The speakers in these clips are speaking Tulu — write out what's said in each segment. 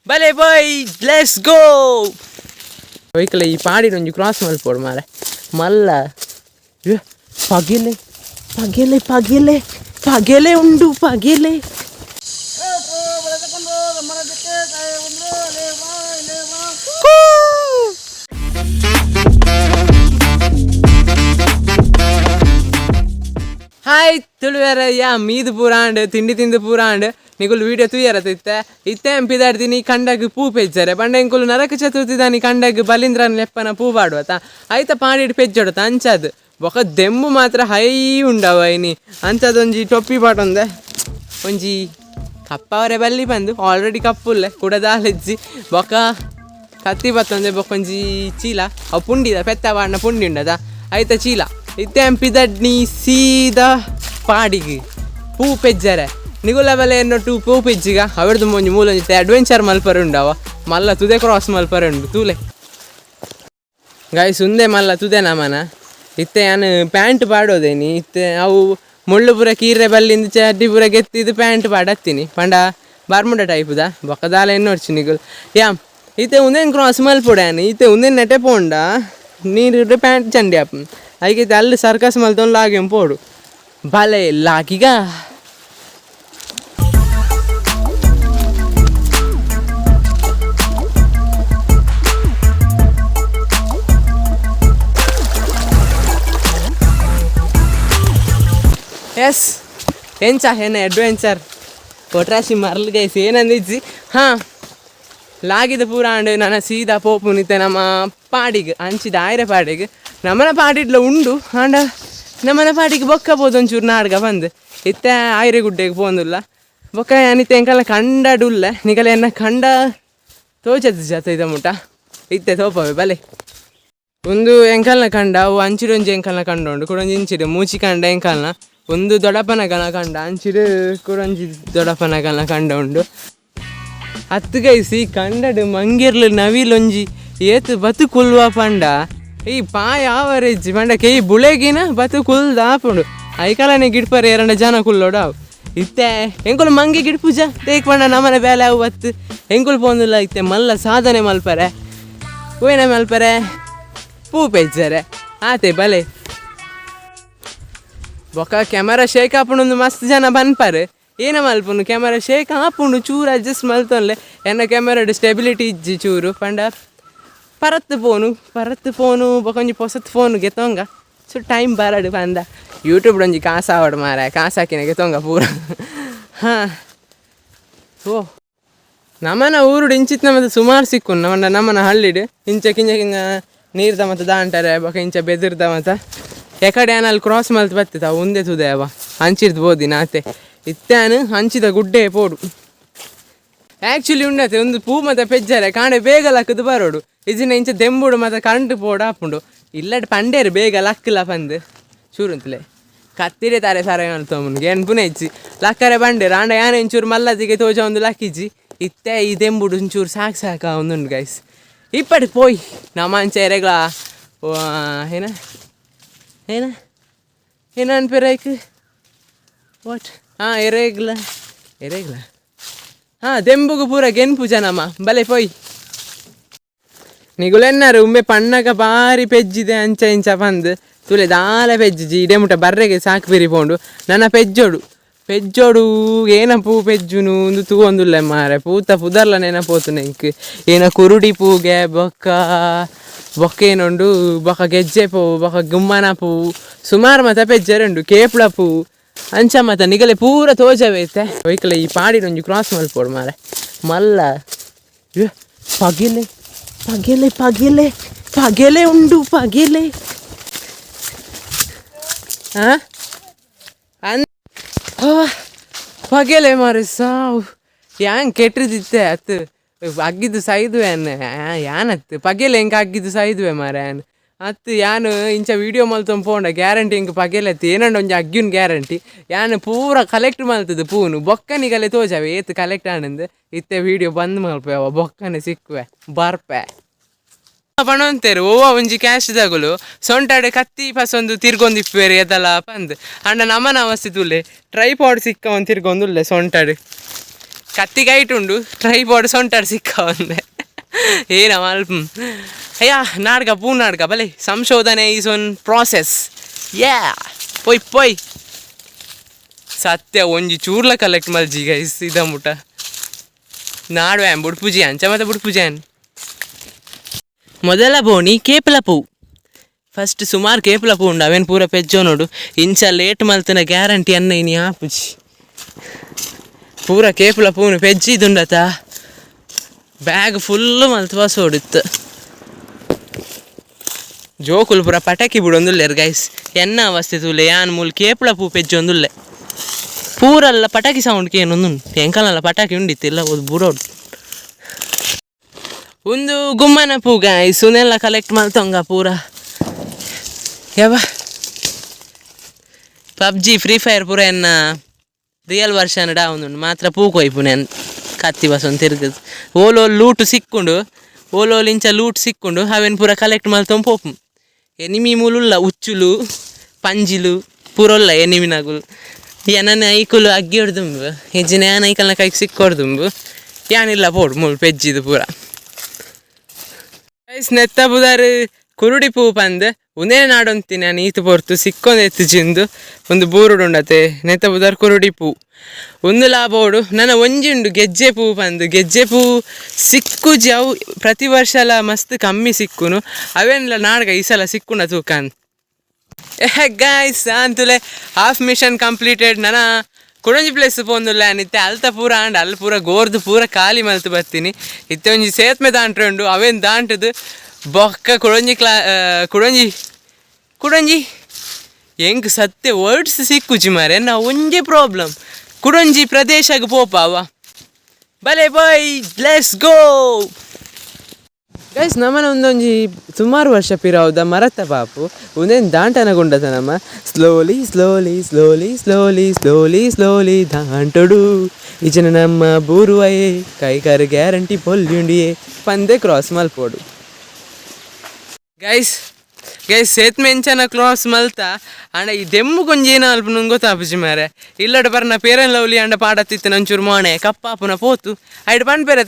ಬಲೆ ಬಾಯ್, let's go. Vehicle ಈ ಪಾಡಿನ ಒಂಜಿ ಕ್ರಾಸ್ ಮಲ್ಪೊಡು ಮಾರೆ ಮಲ್ಲ. ಏ, ಪಗೆಲೆ ಪಗೆಲೆ ಪಗೆಲೆ ಪಗೆಲೆ ಉಂಡು ಪಗೆಲೆ. ಕೂ. ಹಾಯ್ ತುಳುವೆರ, ಯಾ ಮೀದು ಪೂರಾಂಡ್, ತಿಂಡಿ ತಿಂದು ಪೂರಾಂಡ್. ನಿಕುಲು ವೀಡಿಯೋ ತೂಯರ ಇತ್ತೆ ಇತ್ತೆ ಪಿದಾಡ್ತೀನಿ ಕಂಡಗ್ ಪೂ ಪೆಜ್ಜರೆ ಪಂಡ ಎಂಕುಲು ನರಕ ಚತುರ್ಥಿ ದಾನಿ ಕಂಡಗ್ ಬಲಿಂದ್ರನ ಲೆಪ್ಪನ ಪೂ ಪಾಡುವತ, ಐತ ಪಾಡಿಡ್ ಪೆಜ್ಜೊಡತ. ಅಂಚಾದ್ ಬೊಕ ದೆಂಬು ಮಾತ್ರ ಹೈ ಉಂಡವ ಇನಿ. ಅಂಚದೊಂಜಿ ಟೊಪ್ಪಿ ಪಾಟೊಂದೆ, ಒಂಜಿ ಕಪ್ಪವರೆ ಬಲ್ಲಿ ಬಂದು ಆಲ್ರೆಡಿ ಕಪ್ಪುಲ್ಲೆ ಕುಡ ದಾಲೆಜ್ಜಿ. ಬೊಕ ಕತ್ತಿ ಬತ್ತೊಂದೆ, ಬೊಕೊಂಜಿ ಚೀಲ, ಅವು ಪುಂಡಿದ ಪೆತ್ತ ಪಾಡ್ನ ಪುಂಡಿ ಉಂಡದ, ಐತ ಚೀಲ. ಇತ್ತೆ ಪಿದಡ್ನಿ ಸೀದಾ ಪಾಡಿಗೆ ಪೂ ಪೆಜ್ಜರೆ. ನಿಗುಲ ಬಲೆ ಎನ್ನೊಟ್ಟು ಪೂ ಪೆಜ್ಜಿಗ ಅವೆಡ್ದು ಒಂಜಿ ಮೂಲೊಂಜಿ ಅಡ್ವೆಂಚರ್ ಮಲ್ಪರೆ ಉಂಡವ. ಮಲ್ಲ ತುದೆ ಕ್ರಾಸ್ ಮಲ್ಪರೆ ಉಂಡು ತೂಲೆ ಗಾಯ್ಸ್. ಉಂದೆ ಮಲ್ಲ ತುದೆ ನಮನ. ಇತ್ತೆ ಯಾನ್ ಪ್ಯಾಂಟ್ ಪಾಡೋದೇನಿ. ಇತ್ತೆ ಅವು ಮುಳ್ಳು ಪೂರ ಕೀರೆ ಬಲ್ಲಿಂದ ಚಡ್ಡಿ ಪೂರ ಗೆತ್ತಿದ್ದು ಪ್ಯಾಂಟ್ ಪಾಡತ್ತೀನಿ ಪಂಡ ಬರ್ಮುಡ ಟೈಪುದ. ಬೊಕ್ಕ ದಾಲ ಎನ್ನೊಡ್ಚಿ ನಿಗುಲ್. ಯಾ ಇತ್ತೆ ಉಂದೇನ್ ಕ್ರಾಸ್ ಮಲ್ಪೊಡು ಯಾನ್. ಇತ್ತೆ ಉಂದೇನ್ ನೆಟೆ ಪೋಂಡ ನೀರು ಪ್ಯಾಂಟ್ ಚಂಡಿ ಆಪ್ ಐಕೆ. ಅಲ್ಲಿ ಸರ್ಕಸ್ ಮಲ್ತೊಂದು ಲಾಗಿಂ ಪೋಡು. ಬಲೆ ಲಾಗಿಗ. ಎಸ್, ಎಂಚ ಏನ ಅಡ್ವೆಂಚರ್ ಕೊಟ್ರಾಶಿ ಮರ್ಲ್ ಗೈಸ್, ಏನಂದಿಜ್ಜಿ. ಹಾಂ, ಲಾಗಿದ ಪೂರ ಆಂಡ್. ನನ್ನ ಸೀದಾ ಪೋಪುನಿತ್ತೆ ನಮ್ಮ ಪಾಡಿಗೆ, ಅಂಚಿದ ಆಯ್ರೆ ಪಾಡಿಗೆ. ನಮ್ಮನ ಪಾಡಿಡ್ಲ ಉಂಡು ಆಂಡ ನಮ್ಮನ ಪಾಡಿಗೆ ಬೊಕ್ಕ ಪೋದು ಒಂಚೂರು ನಾಡ್ಗ ಬಂದು ಇತ್ತೆ ಆಯ್ರೆ ಗುಡ್ಡೆಗೆ ಪೋಂದುಲ್ಲ. ಬೊಕ್ಕ ಯಾನಿತ್ತೆ ಎಂಕಲ್ನ ಕಂಡಡುಲ್ಲ, ನಿಕಲ ಎನ್ನ ಕಂಡ ತೋಚದ ಜಾತ ಇದ ಮುಟ ಇತ್ತೆ ತೋಪವೆ ಬಲೆ. ಒಂದು ಎಂಕಲ್ನ ಕಂಡ, ಅವು ಅಂಚಿಡೊಂಜಿ ಎಂಕಲ್ನ ಕಂಡ ಉಂಡು, ಕುಡೊಂಜಿ ಇಂಚಿಡು ಮೂಚಿ ಕಂಡ ಎಂಕಲ್ನ. ಒಂದು ದೊಡ್ಡಪ್ಪನ ಕಂಡ ಅಂಚಿಡು, ಕುಡೊಂಜಿ ದೊಡ್ಡಪ್ಪನ ಕಂಡ ಉಂಡು. ಅತ್ತು ಗೈಸಿ ಕಂಡಡು ಮಂಗಿರ್ಲು ನವಿಲೊಂಜಿ ಏತ್ ಬತ್ತು ಕುಲ್ವ ಪಂಡ ಈ ಪಾಯ ಆವರೇಜ್ ಪಂಡ ಕೆಯ್ ಬುಳೆಗಿನ ಬತ್ತು ಕುಲ್ದ ಆಪುಂಡು. ಐಕಲನೆ ಗಿಡ್ಪರೆ ಏರಂಡ ಜನ ಕುಲ್ಲೋಡು ಅವು. ಇತ್ತೆ ಎಂಕುಲು ಮಂಗಿ ಗಿಡ್ಪುಜ ತೇಕ್ ಪಂಡ ನಮನ ಬೇಲೆ ಅವು ಬತ್ತು ಎಂಕುಲು ಪೋಂದುಲ್ಲ. ಇತ್ತೆ ಮಲ್ಲ ಸಾಧನೆ ಮಲ್ಪರೆ, ಓಯನ ಮಲ್ಪರೆ, ಪೂ ಪೆಜ್ಜರೆ ಆತೆ ಬಲೆ. ಬೊಕ ಕ್ಯಾಮರಾ ಶೇಕ್ ಆಪುಂಡು ಮಸ್ತ್ ಜನ ಬನ್ಪಾರೆ. ಏನ ಮಲ್ಪುನು, ಕ್ಯಾಮರಾ ಶೇಕ್ ಆಪುಂಡು, ಚೂರು ಅಡ್ಜಸ್ಟ್ ಮಲ್ತೊನ್ಲೆ. ಎನ್ನ ಕ್ಯಾಮರಾಡ್ ಸ್ಟೆಬಿಲಿಟಿ ಇಜ್ಜಿ ಚೂರು ಪಂಡ ಪರತ್ ಫೋನು, ಪರತ್ ಫೋನು. ಬೊಕೊಂಜಿ ಪೊಸತ್ ಫೋನು ಗೆತೊಂಗ, ಸೊ ಟೈಮ್ ಬರಡು ಪಂದ. ಯೂಟ್ಯೂಬ್ ಒಂಜಿ ಕಾಸು ಆವಡ್ ಮಾರೆ, ಕಾಸು ಹಾಕಿನ ಗೆತೊಂಗ ಪೂರ. ಹಾಂ, ಓ ನಮನ ಊರುಡು ಇಂಚಿತ್ ನಮ್ಮದು ಸುಮಾರು ಸಿಕ್ಕುನ್ ನಮ್ಮನ ನಮ್ಮನ ಹಳ್ಳಿಡು ಇಂಚ ಕಿಂಜ ಕಿಂಜ ನೀರ್ದ ಮತ್ತು ದಾಂಟರೆ. ಬೊಕ ಇಂಚ ಬೆದಿರ್ದ ಮತ್ತ ಎಕಡೆ ಅಲ್ಲಿ ಕ್ರಾಸ್ ಮಲ್ತ್ ಬತ್ತಿತ್ತ ಉಂದೆ ತುದೆ ಅವ ಅಂಚಿರ್ದು ಬೋದಿ ನಾತೆ. ಇತ್ತಾನು ಹಂಚಿದ ಗುಡ್ಡೆ ಪೋಡು. ಆ್ಯಕ್ಚುಲಿ ಉಂಡತೆ ಒಂದು ಪೂ ಮತ್ತೆ ಪೆಜ್ಜರೆ ಕಾಂಡೆ ಬೇಗ ಲಕ್ಕದು ಬರೋಡು. ಇಜಿನ ಇಂಚ ದೆಂಬುಡು ಮತ್ತೆ ಕರೆಂಟ್ ಪೋಡು ಆಪುಂಡು. ಇಲ್ಲಡ್ ಪಂಡೇರು ಬೇಗ ಲಕ್ಕಲ ಪಂದು ಚೂರುಂತಲೆ ಕತ್ತಿರೆ ತಾರೆ ಸಾರ ತೋಮುನ್ಗೆ ಎನ್ಪುನೆ ಇಜ್ಜಿ. ಲಕ್ಕರೆ ಬಂಡೇರು ಆಂಡ ಯಾನೆ ಇಂಚೂರು ಮಲ್ಲದಿಗೆ ತೋಜ ಒಂದು ಲಕ್ಕಿಜ್ಜಿ. ಇತ್ತೆ ಈ ದೆಂಬುಡು ಒಂಚೂರು ಸಾಕು ಸಾಕು ಒಂದುಂಡು ಗೈಸ್. ಇಪ್ಪಡಿ ಪೋಯ್ ನಮ್ಮ ಅಂಚೆ ಎರೆಗ್ಲ ಏನ ಏನ ಏನ ಅನ್ಪೇರೈಕ್ what. ಹಾಂ, ಎರೆಗ್ಲ ಎರೆಗ್ಲ. ಹಾಂ, ದೆಂಬುಗು ಪೂರ ಗೆನ್ಪು ಜನಮ್ಮ. ಬಲೆ ಪೋಯ್. ನಿಗುಲೆನ್ನಾರು ಉಂಬೆ ಪಣ್ಣಗ ಬಾರಿ ಪೆಜ್ಜಿದೆ ಅಂಚ ಇಂಚ ಪಂದ್ ತುಲೆ ದಾಲ ಪೆಜ್ಜಿಜಿ. ಇಡೆ ಮುಟ ಬರ್ರೆಗೆ ಸಾಕು ಬಿರಿ ಪೋಂಡು. ನನ್ನ ಪೆಜ್ಜೋಡು ಪೆಜ್ಜೋಡು ಏನ ಪೂ ಪೆಜ್ಜುನು ಒಂದು ತೂವೊಂದುಲ್ಲೆ ಮಾರೆ. ಪೂತ ಪುದರ್ಲ ನೆನಪೋತು ಎಂಕ್. ಏನ ಕುರುಡಿ ಪೂಗೆ, ಬೊಕ್ಕ ಬೊಕ್ಕ ಏನುಂಡು, ಬೊಕ್ಕ ಗೆಜ್ಜೆ ಪೂ, ಬೊಕ್ಕ ಗುಮ್ಮನ ಪೂ, ಸುಮಾರು ಮತ ಪೆಜ್ಜರುಂಡು, ಕೇಪ್ಳ ಪೂ ಅಂಚ ಮತ ನಿಗಲೆ ಪೂರ ತೋಜವೈತೆ. ವೆಹಿಕಲ್ ಈ ಪಾಡಿನ ಒಂಜಿ ಕ್ರಾಸ್ ಮಲ್ಪೊಡು ಮಾರೆ ಮಲ್ಲ. ಏ, ಪಗೆಲೆ ಪಗೆಲೆ ಪಗೆಲೆ ಪಗೆಲೆ ಉಂಡು ಪಗೆಲೆ. ಆ ಅನ್ ಪಗೆಲೆ ಮಾರೆ ಸಾವು. ಯಾನ್ ಕೆಟ್ಟದಿತ್ತೆ ಅತ್ತು ಅಗ್ಗಿದ್ದು ಸೈದುವೆ ಅನ್ನ ಯಾನತ್ತು ಪಗೆಲೆ ಎಂಕ ಅಗ್ಗಿದ್ದು ಸೈದುವೆ ಮಾರೆ. ಯಾನ್ ಅತ್ತು ಯಾನ್ ಇಂಚ ವೀಡಿಯೋ ಮಲ್ತೊಂದು ಪೋಂಡ ಗ್ಯಾರಂಟಿ ಎಂಕ್ ಪಗೆಲೆ ಅತ್ತು ಏನಂಡ ಒಂಜಿ ಅಗ್ಗಿನ ಗ್ಯಾರಂಟಿ. ಯಾನ್ ಪೂರ ಕಲೆಕ್ಟ್ ಮಲ್ತದು ಪೂನು ಬೊಕ್ಕನಿಗಲೆ ತೋಜಾವೆ ಏತ್ ಕಲೆಕ್ಟ್ ಆನಂದ್. ಇತ್ತೆ ವೀಡಿಯೋ ಬಂದ್ ಮಲ್ಪೆ ಅವ ಬೊಕ್ಕನೆ ಸಿಕ್ಕುವೆ ಬರ್ಪೆ ಪಣೊಂತೇರು. ಓವ ಒಂಜಿ ಕ್ಯಾಶ್ ದಗುಲು ಸೊಂಟಡೆ ಕತ್ತಿ ಪಸೊಂದು ತಿರ್ಗೊಂದಿಪ್ಪೇರು ಎದಲ ಪಂದ್. ಅಂಡ ನಮನ ಅವಸ್ಥೆ ತೂಲೆ, ಟ್ರೈಪಾಡ್ ಸಿಕ್ಕ ಒಂದು ತಿರ್ಗೊಂದುಲ್ಲೆ ಸೊಂಟಡ್. ಕತ್ತಿಗೈಟುಂಡು ಟ್ರೈಪಾಡ್ ಸೊಂಟಾಡ್ ಸಿಕ್ಕ ಒಂದೆ ಏನ ಮಲ್ಪ ಅಯ್ಯ ನಾಡ್ಗ ಪೂ ನಾಡ್ಗ ಬಲೆ ಸಂಶೋಧನೆ is one process ಯಾ ಪೊಯ್ ಪೊಯ್ ಸತ್ಯ ಒಂಜಿ ಚೂರ್ಲ ಕಲೆಕ್ಟ್ ಮಲ್ಜಿ ಗೈಸ್ ಇದ ಮುಟ ನಾಡುವೆ ಬುಡ್ಪುಜಿ ಅಂಚ ಮತ್ತೆ ಬುಡ್ಪುಜಿ ಮೊದಲ ಬೋಣಿ ಕೇಪಲ ಪೂ ಫಸ್ಟ್ ಸುಮಾರು ಕೇಪಲ ಪೂ ಉಂಡು ಅವೇನು ಪೂರ ಪೆಜ್ಜೋ ನೋಡು ಇಂಚ ಲೇಟ್ ಮಲ್ತನ ಗ್ಯಾರಂಟಿ ಅನ್ನ ಇನಿ ಆಪುಜಿ ಪೂರ ಕೇಪಲ ಪೂನು ಪೆಜ್ಜಿ ಇದುಂಡತ ಬ್ಯಾಗ್ ಫುಲ್ಲು ಮಲ್ತು ಬಸೋಡಿತ್ತು ಜೋಕುಲು ಪೂರ ಪಟಾಕಿ ಬಿಡೊಂದುಲ್ಲೆರ್ ಗೈಸ್ ಎನ್ನ ಅವಸ್ಥೆ ತೂಲೆ ಯಾನ್ ಮೂಲು ಕೇಪಲ ಪೂ ಪೆಜ್ಜೊಂದುಲ್ಲೆ ಪೂರಲ್ಲ ಪಟಾಕಿ ಸೌಂಡ್ ಕೇನೊಂದು ಎಂಕಲಲ್ಲ ಪಟಾಕಿ ಉಂಡಿತ್ತು ಇಲ್ಲ ಒಂದು ಬುರೋಡು ಒಂದು ಗುಮ್ಮನ ಪೂ ಗಾಯ್ಸ್ ಉಂದೆಲ್ಲ ಕಲೆಕ್ಟ್ ಮಲ್ತೊಂಗ ಪೂರ ಯಾವ PUBG free fire ಪೂರ ಎನ್ನ ರಿಯಲ್ ವರ್ಷನ್ ಡಾ ಒಂದು ಮಾತ್ರ ಪೂ ಕೊಯ್ಪು నేను ಕತ್ತಿ ಬಸ್ ತಿರುಗದು ಓಲೋ ಲೂಟು ಸಿಕ್ಕೊಂಡು ಓಲೋಲ್ ಇಂಚ ಲೂಟ್ ಸಿಕ್ಕೊಂಡು ಅವೇನು ಪೂರ ಕಲೆಕ್ಟ್ ಮಲ್ತೊಂದು ಪೋಪು ಎನಿಮಿ ಮೂಲುಲ್ಲ ಉಚ್ಚುಲು ಪಂಜಿಲು ಪೂರೊಲ್ಲ ಎನಿಮಿನಗುಲು ಎನನ ಐಕುಲು ಅಗ್ಗಿ ಹೊಡ್ದುಂಬು ಹೆಜ್ಜಿನ ಯಾನ್ ಐಕಲ್ನ ಕೈಗೆ ಸಿಕ್ಕೊಡ್ದುಂಬು ಯಾನಿಲ್ಲ ಪೋಡು ಮೂಲು ಪೆಜ್ಜಿದು ಪೂರ ಗೈಸ್ ನೆತ್ತ ಬುದಾರು ಕುರುಡಿ ಪೂ ಪಂದ್ ಉಂದೇ ನಾಡೊಂತೀನಿ ನಾನು ಈತು ಪೊರ್ತು ಸಿಕ್ಕೊಂದು ಎತ್ತು ಜಿಂದು ಒಂದು ಬೂರುಡು ಉಂಡತೆ ನೆತ್ತ ಬುದಾರ್ ಕುರುಡಿ ಪೂ ಒಂದು ಲಾಭೋಡು ನನ್ನ ಒಂಜಿ ಉಂಡು ಗೆಜ್ಜೆ ಪೂ ಪಂದು ಗೆಜ್ಜೆ ಪೂ ಸಿಕ್ಕುಜಿ ಅವು ಪ್ರತಿ ವರ್ಷಲ ಮಸ್ತ್ ಕಮ್ಮಿ ಸಿಕ್ಕುನು ಅವೇನಿಲ್ಲ ನಾಡ್ಗ ಈ ಸಲ ಸಿಕ್ಕುಂಡ ತೂಕನ್. ಗಾಯ್ಸ್ ಅಂತುಲೆ half mission completed. ನನ್ನ ಕುಡಂಜಿ ಪ್ಲೇಸ್ ಪೋಂದುಲ್ಲ ಅನಿತ್ತೆ ಅಲ್ತ ಪೂರ ಆಂಡ್ ಅಲ್ಲಿ ಪೂರ ಗೋರ್ದು ಪೂರ ಖಾಲಿ ಮಲ್ತು ಬರ್ತೀನಿ. ಇತ್ತೆ ಒಂಜಿ ಸೇತ್ಮೆ ದಾಂಟ್ರೆ ಉಂಡು ಅವೇನು ದಾಂಟದು ಬೊಕ್ಕ ಕುಡಂಜಿ ಕ್ಲಾ ಕುಡಂಜಿ ಕುಡಂಜಿ ಎಂಕ್ ಸತ್ಯ ವರ್ಡ್ಸ್ ಸಿಕ್ಕುಜಿ ಮಾರೆ ನಾ ಒಂಜೆ ಪ್ರಾಬ್ಲಮ್ ಕುಡಂಜಿ ಪ್ರದೇಶಗ್ ಪೋಪಾವ ಬಲೆ bye let's go guys. ನಮ್ಮನ ಒಂದೊಂಜಿ ಸುಮಾರು ವರ್ಷ ಪಿರಾವುದ ಮರತ್ತ ಪಾಪು ಒಂದೇನು ದಾಂಟನ ಗುಂಡತ ನಮ್ಮ slowly slowly slowly slowly slowly slowly ದಾಂಟೊಡು ಇಜನ ನಮ್ಮ ಬೂರುವಯೇ ಕೈಕಾರು ಗ್ಯಾರಂಟಿ ಪೊಲ್ಯುಂಡಿಯೇ ಪಂದೆ ಕ್ರಾಸ್ ಮಲ್ಪೋಡು ಗೈಸ್. ಗೈಸ್ ಸೇತ್ಮೆ ಎಂಚನ ಕ್ರಾಸ್ ಮಲ್ತ ಅಂಡ ಈ ದೆಮ್ಮು ಕೊಂಜ ಏನ ಅಲ್ಪ ನಂಗೆ ಗೊತ್ತಾಪುಜಿ ಮಾರೆ ಇಲ್ಲಡ ಬರ್ನ ಪೇರನ್ ಲವ್ಲಿ ಅಂಡ ಪಾಡತ್ತಿತ್ತು ನಂಚೂರು ಮಾಣೆ ಕಪ್ಪಾಪುನ ಪೋತು ಐಡ್ ಪನ್ಪೇರೆ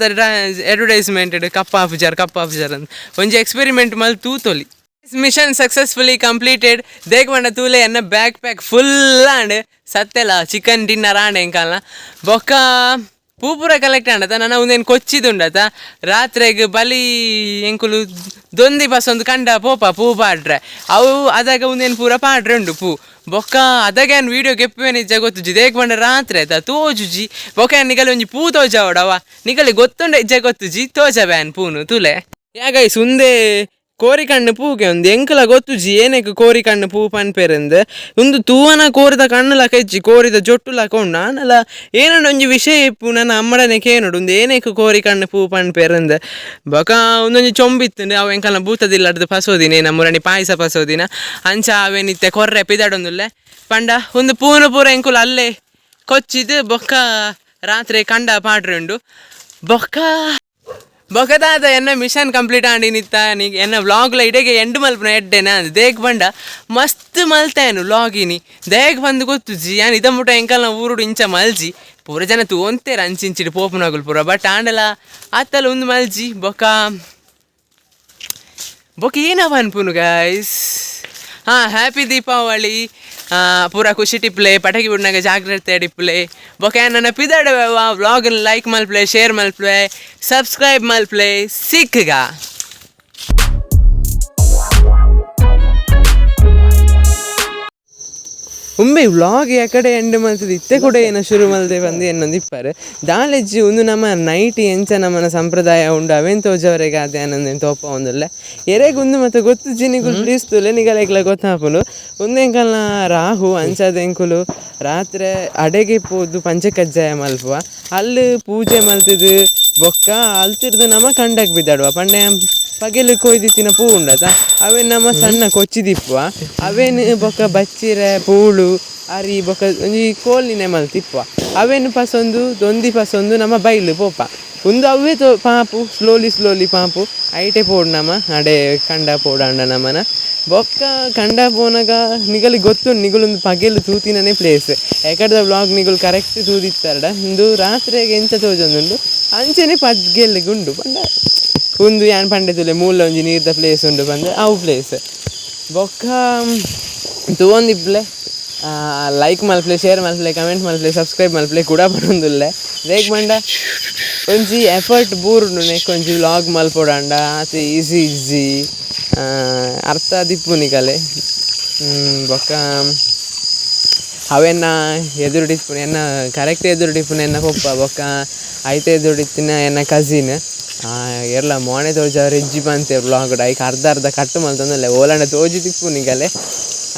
ಅಡ್ವರ್ಟೈಸ್ಮೆಂಟ್ ಕಪ್ಪಾಪುಜಾರ್ ಕಪ್ಪಾಪುಜಾರ್ ಅಂತ ಒಂಜಿ ಎಕ್ಸ್ಪೆರಿಮೆಂಟ್ ಮಲ್ ತೂತೊಲಿ. Mission successfully completed. ದೇಕ್ ಬಂಡ ತೂಲೆ ಎನ್ನ back pack full and ಸತ್ತೆಲ chicken dinner and ಎಂಕಲ್ನ ಬೊಕ್ಕ ಪೂ ಪೂರ ಕಲೆಕ್ಟ್ ಆಂಡತ ನನ್ನ ಒಂದೇನು ಕೊಚ್ಚಿದುಂಡತ ರಾತ್ರೆಗ್ ಬಲಿ ಎಂಕುಲು ದೊಂದಿ ಬಸ್ ಒಂದು ಕಂಡ ಪೋಪ ಪೂ ಪಾಡ್ರೆ ಅವು ಅದಾಗ ಒಂದೇನು ಪೂರ ಪಾಡ್ರೆ ಉಂಡು ಪೂ ಬೊಕ್ಕ ಅದಾಗ ಏನು ವೀಡಿಯೋ ಗೆಪ್ಪುವೆ ನಿಜ ಗೊತ್ತುಜಿ. ದೇಕ್ ಬಂಡ ರಾತ್ರೆ ಆಯ್ತಾ ತೋಜುಜಿ ಬೊಕ್ಕ ನಿಗಲಿ ಒಂಜಿ ಪೂ ತೋಜಾವಡವ ನಿಗಲಿ ಗೊತ್ತುಂಡ ಇಜ್ಜ ಗೊತ್ತುಜಿ ತೋಜ ಬ್ಯಾನ್ ಪೂನು ತುಲೆ. ಯಾಗೈಸ್ ಉಂದೇ ಕೋರಿ ಕಣ್ಣು ಪೂಗೆ ಒಂದು ಎಂಕಲ ಗೊತ್ತುಜಿ ಏನಕ್ಕೆ ಕೋರಿ ಕಣ್ಣು ಪೂ ಪನ್ಪೆರಂದು ಒಂದು ತೂವನ ಕೋರಿದ ಕಣ್ಣು ಲಕ ಇಜ್ಜಿ ಕೋರಿದ ಜೊಟ್ಟು ಲಕ ಉಂಡು ನಾನಲ ಏನಂಡ ಒಂಜಿ ವಿಷಯ ಇಪ್ಪು ನನ್ನ ಅಮ್ಮಡನೆ ಕೇನೋಡು ಒಂದು ಏನಕ್ಕೆ ಕೋರಿ ಕಣ್ಣು ಪೂ ಪನ್ಪೆರಂದು. ಬೊಕ ಒಂದೊಂಜಿ ಚೊಂಬಿತ್ತುಂಡು ಅವು ಎಂಕಲ್ನ ಬೂತದಿಲ್ಲಡ್ದು ಪಸೋದಿನ ನಮ್ಮೂರಣಿ ಪಾಯಸ ಪಸೋದಿನ ಅಂಚ ಅವೇನಿತ್ತೆ ಕೊರ್ರೆ ಪಿದಾಡೊಂದುಲ್ಲೆ ಪಂಡ ಒಂದು ಪೂನು ಪೂರ ಎಂಕುಲು ಅಲ್ಲೇ ಕೊಚ್ಚಿದು ಬೊಕ್ಕ ರಾತ್ರಿ ಕಂಡ ಪಾಡ್ರೆ ಉಂಡು ಬೊಕ್ಕ ಬೊಕದಾದ ಎನ್ನ ಮಿಷನ್ ಕಂಪ್ಲೀಟ್ ಆಂಡಿ ನಿತ್ತ ಎನ್ನ ವ್ಲಾಗ್ಲ ಇಡೆಗೆ ಎಂಡ್ ಮಲ್ಪುನ ಎಡ್ಡೆನ ದೇಗ್ ಬಂಡ ಮಸ್ತ್ ಮಲ್ತೇನು ವ್ಲಾಗಿನಿ ದೇಗ್ ಬಂದು ಗೊತ್ತುಜಿ ಯಾನ್ ಇದ ಮುಟ ಎಂಕಲ್ನ ಊರುಡು ಇಂಚ ಮಲ್ಜಿ ಪೂರ ಜನ ತೂವೊಂತೇರು ಅಂಚಿಂಚಿಡು ಪೋಪುನಗುಲು ಪೂರ ಬಟ್ ಆಂಡಲ ಆತಲ ಒಂದು ಮಲ್ಜಿ ಬೊಕ ಬೊಕ ಏನವ ಅನ್ಪುನು ಗೈಸ್. ಹಾಂ ಹ್ಯಾಪಿ ದೀಪಾವಳಿ ಪೂರ ಖುಷಿ ಟಿಪ್ಲೆ ಪಟಾಕಿ ಬಿಡ್ನಾಗ ಜಾಗ್ರತೆ ಟಿಪ್ಲೆ ಬೊಕ ನನ್ನ ಪಿದಾಡುವ ವ್ಲಾಗ್ ಲೈಕ್ ಮಲ್ಪ್ಲೆ ಶೇರ್ ಮಲ್ಪ್ಲೆ ಸಬ್ಸ್ಕ್ರೈಬ್ ಮಲ್ಪ್ಲೆ ಸಿಕ್ಕಗ. ಉಂಬೆ ವ್ಲಾಗ್ ಯಾಕಡೆ ಎಂಡ್ ಮಲ್ತದೆ ಇತ್ತೆ ಕೂಡ ಏನೋ ಶುರು ಮಲ್ದೆ ಬಂದು ಏನೊಂದು ಇಪ್ಪಾರೆ ದಾಲೆಜ್ಜಿ ಒಂದು ನಮ್ಮ ನೈಟ್ ಎಂಚ ನಮ್ಮನ ಸಂಪ್ರದಾಯ ಉಂಡು ಅವೇನು ತೋಜವರೆಗೆ ಅದೇ ಅನ್ನೊಂದೇನು ತೋಪ ಒಂದುಲ್ಲೆ ಎರೆಗ್ ಒಂದು ಮತ್ತೆ ಗೊತ್ತು ನಿಗುಲು ಪ್ಲೀಸ್ ತುಲೆ ನಿಗಲೆಗ್ಲ ಗೊತ್ತಾಪುಂಡು ಒಂದೆಂಕಲ್ನ ರಾಹು ಅಂಚದೆಂಕುಲು ರಾತ್ರೆ ಅಡೆಗೆ ಪೋದು ಪಂಚಕಜ್ಜಾಯ ಮಲ್ಪುವ ಅಲ್ಲಿ ಪೂಜೆ ಮಲ್ತದು ಬೊಕ್ಕ ಅಲ್ತಿರ್ದು ನಮ್ಮ ಕಂಡಕ್ ಬಿದ್ದಾಡುವ ಪಂಡೆ ಪಗೆಲು ಕೊಯ್ದಿತ್ತಿನ ಪೂ ಉಂಡತ ಅವೇನು ನಮ್ಮ ಸಣ್ಣ ಕೊಚ್ಚಿದಿಪ್ಪುವ ಅವೇನು ಬೊಕ್ಕ ಬಚ್ಚಿರೆ ಪೂಳು ಅರಿ ಬೊಕ್ಕ ಒಂಜಿ ಕೋಲಿನೆ ಮಲ್ತಿಪ್ಪುವ ಅವೇನು ಪಸೊಂದು ದೊಂದಿ ಪಸೊಂದು ನಮ್ಮ ಬೈಲು ಪೋಪ ಉಂದು ಅವೇ ತೋ ಪಾಪು ಸ್ಲೋಲಿ ಸ್ಲೋಲಿ ಪಾಪು ಐಟೆ ಪೋಡು ನಮ್ಮ ಅಡೆ ಕಂಡ ಪೋಡಾಂಡ ನಮ್ಮನ. ಬೊಕ್ಕ ಕಂಡ ಪೋನಗ ನಿಗಲಿ ಗೊತ್ತು ನಿಗುಲೊಂದು ಪಗೆಲು ತೂತಿನನೇ ಪ್ಲೇಸ್ ಎಕಡ್ದ ವ್ಲಾಗ್ ನಿಗುಲು ಕರೆಕ್ಟ್ ತೂದಿತ್ತಾರಡ ಇಂದು ರಾತ್ರೆಗೆ ಎಂಚ ತೋಜೊಂದುಂಡು ಅಂಚನೆ ಪಗೆಲ್ಗ್ ಉಂಡು ಪಂಡ ಉಂದು ಯಾನ್ ಪಂಡೆ ತೂಲೆ ಮೂಲ ಒಂಜಿ ನೀರ್ದ ಪ್ಲೇಸ್ ಉಂಡು ಪಂದ್ ಅವು ಪ್ಲೇಸ್. ಬೊಕ್ಕ ತೂವೊಂದಿಪ್ಪುಲೆ, ಲೈಕ್ ಮಲ್ಪುಲೆ, ಶೇರ್ ಮಲ್ಪುಲೆ, ಕಮೆಂಟ್ ಮಲ್ಪುಲೆ, ಸಬ್ಸ್ಕ್ರೈಬ್ ಮಲ್ಪುಲೆ ಕೂಡ ಪನೊಂದುಲ್ಲೆ. ದೇಕ್ ಪಂಡ ಒಂಜಿ ಎಫರ್ಟ್ ಬೂರುಂಡು ನೆಕ್ ಒಂಜಿ ವ್ಲಾಗ್ ಮಲ್ಪೊಡಾಂಡ ಆತ್ ಈಸಿ ಇಜ್ಜಿ, ಅರ್ಥ ಆದಿಪ್ಪು ನಿಕಲೆ. ಬೊಕ್ಕ ಅವೆನ್ನ ಎದುರುಡು ಇಪ್ಪುನ ಎನ್ನ ಕರೆಕ್ಟ್ ಎದುರುಡು ಇಪ್ಪುನ ಎನ್ನ ಪೊಪ್ಪ, ಬೊಕ್ಕ ಐತ ಎದುರುಡು ಇತ್ತಿನ ಎನ್ನ ಕಸಿನ್. ಏರ್ಲ ಮೋನೆ ತೋಜಾವರೆ ಇಜ್ಜಿ ಪಂತೆ ವ್ಲಾಗ್ಡ್ ಐಕ್ ಅರ್ಧ ಅರ್ಧ ಕಟ್ ಮಲ್ತೊಂದುಲ್ಲೆ ಓಲಾಂಡ ತೋಜಿದಿಪ್ಪು ನಿಕಲೆ.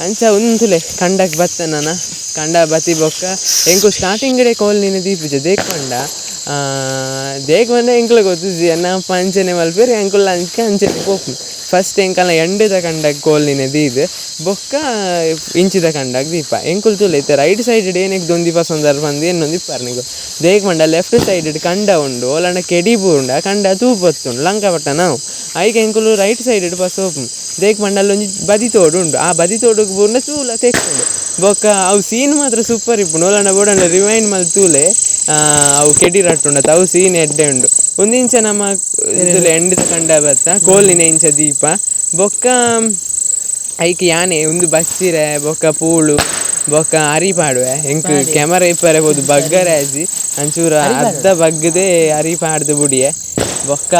ಅಂಚ ಉಂತುಲೆ ಕಂಡಕ್ ಬತ್ತ ನನ ಕಂಡ ಬತ್ತಿ ಬೊಕ್ಕ ಎಂಕು ಸ್ಟಾರ್ಟಿಂಗಡೆ ಕೋಲ್ನಿನ ದೀಪುಜ ದೇಕ್ ಪಂಡ ದೇಕ್ ಪಂಡ ಎಂಕ್ಲ ಗೊತ್ತುಜಿ ಎನ್ನ ಅಪ್ಪ ಅಂಚನೆ ಮಲ್ಪೆರ್ ಎಂಕುಲು ಅಂಚ ಅಂಚನೆ ಪೋಪುನು. ಫಸ್ಟ್ ಎಂಕಲ್ನ ಎಂಡೆದ ಕಂಡಗ್ ಕೋಲ್ನಿನ ದೀದ್ ಬೊಕ್ಕ ಇಂಚಿದ ಕಂಡಗ್ ದೀಪ ಎಂಕುಲು ತೂಲೆ ಇತ್ತೆ ರೈಟ್ ಸೈಡ್ ಏನೆಗ್ ದೊಂದಿ ಪಸೊಂದರ್ ಪಂದ್ ಎನ್ನೊಂದಿಪ್ಪರ್ ನಿಕುಲು. ದೇಕ್ ಪಂಡ ಲೆಫ್ಟ್ ಸೈಡ್ ಕಂಡ ಉಂಡು ಓಲಾಂಡ ಕೆಡಿ ಬೂರುಂಡ ಕಂಡ ತೂ ಪತ್ತುಂಡು ಲಂಕಪಟ್ಟಣ ಅವು ಐಕ್ ಎಂಕುಲು ರೈಟ್ ಸೈಡ್ ಪಸ ಪೋಪುನು. ದೇಕ್ ಪಂಡ ಅಲ್ಲೊಂಜಿ ಬದಿ ತೋಡು ಉಂಡು, ಆ ಬದಿ ತೋಡುಗು ಬೂರ್ಂಡ ತೂಲ ತೆಕ್ಕುಂಡು. ಬೊಕ್ಕ ಅವು ಸೀನ್ ಮಾತ್ರ ಸೂಪರ್ ಇಪ್ಪುಂಡು. ಓಲಾಂಡ ಬೋಡಾಂಡ ರಿವೈಂಡ್ ಮಲ್ತ್ ತೂಲೆ, ಅವು ಕೆಡಿ ರಟ್ಟುಂಡತ ಅವು ಸೀನ್ ಎಡ್ಡೆ ಉಂಡು. ಒಂದಿಂಚ ನಮ್ಮ ಎಂಡಿದ ಕಂಡ ಬತ್ತ ಕೋಲಿನ ಇಂಚ ದೀಪ ಬೊಕ್ಕ ಐಕ್ ಯಾನೆ ಉಂದು ಬಚ್ಚಿರೆ ಬೊಕ್ಕ ಪೂಳು ಬೊಕ್ಕ ಅರಿ ಪಾಡುವೆ. ಎಂಕ್ ಕ್ಯಾಮರಾ ಇಪ್ಪರೆ ಪೋದು ಬಗ್ಗರೆ ಆಜಿ ಅಂಚೂರ ಅರ್ಧ ಬಗ್ಗದೆ ಅರಿ ಪಾಡ್ದು ಬುಡಿಯೆ. ಬೊಕ್ಕ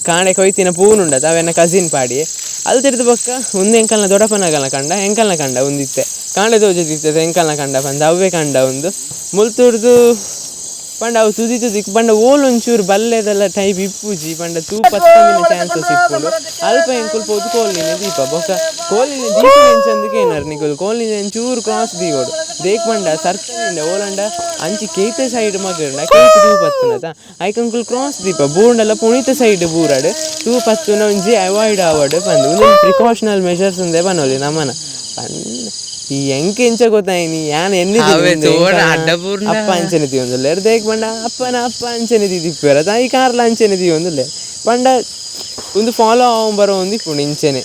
ಕಾಣೆ ಕೊಯ್ತಿನ ಪೂನುಂಡತ ಅವೆನ ಕಸಿನ್ ಪಾಡಿಯೆ ಅಲ್ತಿರ್ದು. ಬೊಕ್ಕ ಉಂದು ಎಂಕಲ್ನ ದೊಡ್ಡಪ್ಪನಗಲ್ನ ಕಂಡ, ಎಂಕಲ್ನ ಕಂಡ ಉಂದಿತ್ತೆ ಕಾಂಡೆ ತೋಜದಿತ್ತೆ ಎಂಕಲ್ನ ಕಂಡ ಪಂದ್ ಅವ್ವೆ ಕಂಡ. ಉಂದು ಮುಲ್ತುರ್ದು ಪಂಡ ಅವು ತುದಿ ತುದಿ ಪಂಡ ಓಲು ಒಂಚೂರು ಬಲ್ಲೆದೆಲ್ಲ ಟೈಪ್ ಇಪ್ಪುಜಿ ಪಂಡ ತೂ ಪತ್ತಂದಿನ ಚಾನ್ಸಸ್ ಇಪ್ಪುಂಡು. ಅಲ್ಪ ಎಂಕುಲು ಪೋದು ಕೋಲಿನ ದೀಪ. ಬೊಕ್ಕ ಕೋಲಿನ ದೀಪ ಎಂಚಂದಕ್ಕೆ ಏನಾರು ನಿಕುಲು ಕೋಲಿನ ಒಂಚೂರು ಕ್ರಾಸ್ ದೀವೊಡು. ದೇಕ್ ಪಂಡ ಸರ್ಕಲ್ ಓಲಂಡ ಅಂಚಿ ಕೇತೆ ಸೈಡ್ ಮಗಂಡ ಕೇತೆ ತೂ ಪತ್ತುನತ ಐಕ್ ಅಂಕುಲು ಕ್ರಾಸ್ ದೀಪ ಬೂಂಡಲ ಪುಣಿತ ಸೈಡ್ ಬೂರಡ್ ತೂ ಪತ್ತುನ ಒಂಜಿ ಅವಾಯ್ಡ್ ಆವಡ್ ಪಂದ್ ಉಂದು ಪ್ರಿಕಾಷನಲ್ ಮೆಷರ್ಸ್ ಉಂದೆ ಪನೊಲಿ ನಮನ ಪಂದ್. ಈ ಎಂಕ್ ಎಂಚ ಗೊತ್ತಾಯಿನಿ ಯಾನ್ ಎన్ని ಅವೇ ತೋಡ ಅಡ್ಡ ಬೂರ್ಂಡ. ಅಪ್ಪ ಅಂಚನೆ ದೀವೊಂದುಲ್ಲೆರ್. ದೇಕ್ ಪಂಡ ಅಪ್ಪನ ಅಪ್ಪ ಅಂಚನೆ ದೀದಿಪ್ಪೆರ್ ಈ ಕಾರ್ಲ ಅಂಚನೆ ದೀವೊಂದುಲ್ಲೆರ್ ಪಂಡ ಉಂದು ಫಾಲೋ ಆವೊಂದು ಬರೋಂದು ಇಪ್ಪುಂಡು ಇಂಚನೆ.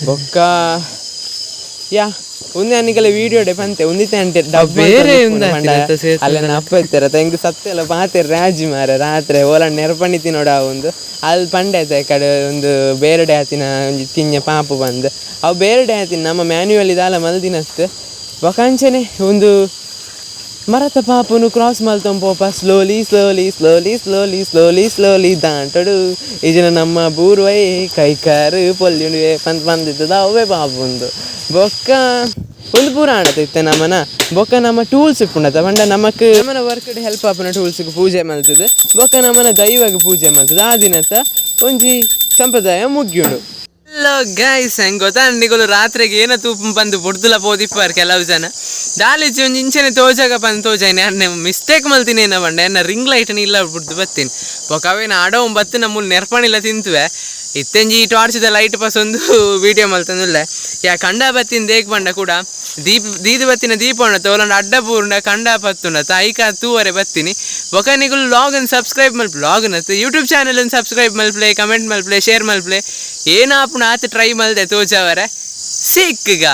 ಬೊಕ್ಕ ಯಾ ಉಂದೆ ನಿಕಲೆ ವೀಡಿಯೋಡೆ ಪಂತೆ ಉಂದಿತ್ತೆ ಅಂಟೆ ಡಬ್ ಬೇರೆ ಉಂದು ಪಂಡ ಆತಿನ ಸೇರ್ಪಡೆ. ಅಲ್ಲ ಅಪ್ಪ ಇತ್ತರ ಎಂಕ್ ಸತ್ಯ ಎಲ್ಲ ಪಾತೆರ್ ರಾಜಿ ಮಾರೆ ರಾತ್ರೆ ಓಲಂಡ ನೆರ್ಪಣಿ ತಿನ್ನೋಡ ಒಂದು ಅಲ್ಲಿ ಪಂಡೆ ಆಯ್ತು ಕಡೆ ಒಂದು ಬೇರೆಡೆ ಆತಿನ ಒಂಜಿ ಕಿಂಜ ಪಾಪು ಬಂದು ಅವು ಬೇರೆಡೆ ಆತಿನ ನಮ್ಮ ಮ್ಯಾನ್ಯುವಲ್ ಇದಾಲ ಮಲ್ದಿನತ್ತು. ಬೊಕ ಅಂಚನೆ ಒಂದು ಮರತ ಪಾಪುನು ಕ್ರಾಸ್ ಮಲ್ತೊಂದು ಪೋಪ slowly slowly slowly slowly slowly slowly ದಾಂಟಡು ಇಜಿನ ನಮ್ಮ ಬೂರ್ವೈ ಕೈಕಾರು ಪೊಲ್ಯುಂಡುವೆ ಪಂದ್ ಬಂದಿದ್ದದ ಅವೇ ಪಾಪುಂದು. ಬೊಕ್ಕ ಒಂದು ಪೂರ ಆಂಡತ ಇತ್ತೆ ನಮನ ಬೊಕ್ಕ ನಮ್ಮ ಟೂಲ್ಸ್ ಇಪ್ಪುಂಡತ ಪಂಡ ನಮಕ್ ನಮನ ವರ್ಕ್ಡ್ ಹೆಲ್ಪ್ ಆಪುನ ಟೂಲ್ಸ್ಗೆ ಪೂಜೆ ಮಲ್ತದೆ. ಬೊಕ್ಕ ನಮನ ದೈವಗ್ ಪೂಜೆ ಮಲ್ತದೆ. ಆ ದಿನತ ಒಂಜಿ ಸಂಪ್ರದಾಯ ಮುಗ್ಯುಂಡು. ಹಲೋ ಗೈಸ್, ಹೆಂಗೆ ಗೊತ್ತಾ ನಿಗುಲು ರಾತ್ರಿಗೆ ಏನ ತೂಪು ಬಂದು ಬುಡ್ದುಲ ಪೋದಿಪ್ಪಾರ್ ಕೆಲವು ಜನ. ದಾಲಿಜಿ ಒಂಜಿ ಇಂಚನೆ ತೋಜಾಗ ಪಂದ್ ತೋಜಾಯ್ನೆ ಅನ್ನೆ ಮಿಸ್ಟೇಕ್ ಮಲ್ತೀನಿ ಏನ ಪಂಡ ಎನ್ನ ರಿಂಗ್ ಲೈಟ್ನ ಇಲ್ಲ ಬುಡ್ದು ಬತ್ತೀನಿ. ಬೊಕ ಅವೇನ ಅಡವು ಬತ್ತು ನಮ್ಮ ನೆರ್ಪಣಿಲ್ಲ ತಿಂತುವೆ. ಇತ್ತೆಂಜಿ ಟಾರ್ಚ್ದ ಲೈಟ್ ಪಸೊಂದು ವೀಡಿಯೋ ಮಲ್ತಂದುಲ್ಲೆ. ಯಾ ಕಂಡ ಬತ್ತಿನ ದೇಕ್ ಪಂಡ ಕೂಡ ದೀಪ ದೀದ ಬತ್ತಿನ ದೀಪ ಉಂಡತ ಒಲಂಡ ಅಡ್ಡ ಪೂರ್ಣ ಕಂಡ ಪತ್ತುಂಡತ ಐಕ ತೂವರೆ ಬತ್ತೀನಿ. ಬೊಕ ನಿಗುಲು ಲಾಗನ್ ಸಬ್ಸ್ಕ್ರೈಬ್ ಮಲ್ಪ ಲಾಗನ್ YouTube channel subscribe ಮಲ್ಪ್ಲೆ, comment ಮಲ್ಪ್ಲೆ, share ಮಲ್ಪ್ಲೆ. ಏನಾಪುಣ ಆತ ಟ್ರೈ ಮಲ್ದೆ ತೋಜಾವರೆ ಸಿಕ್ಕಗ.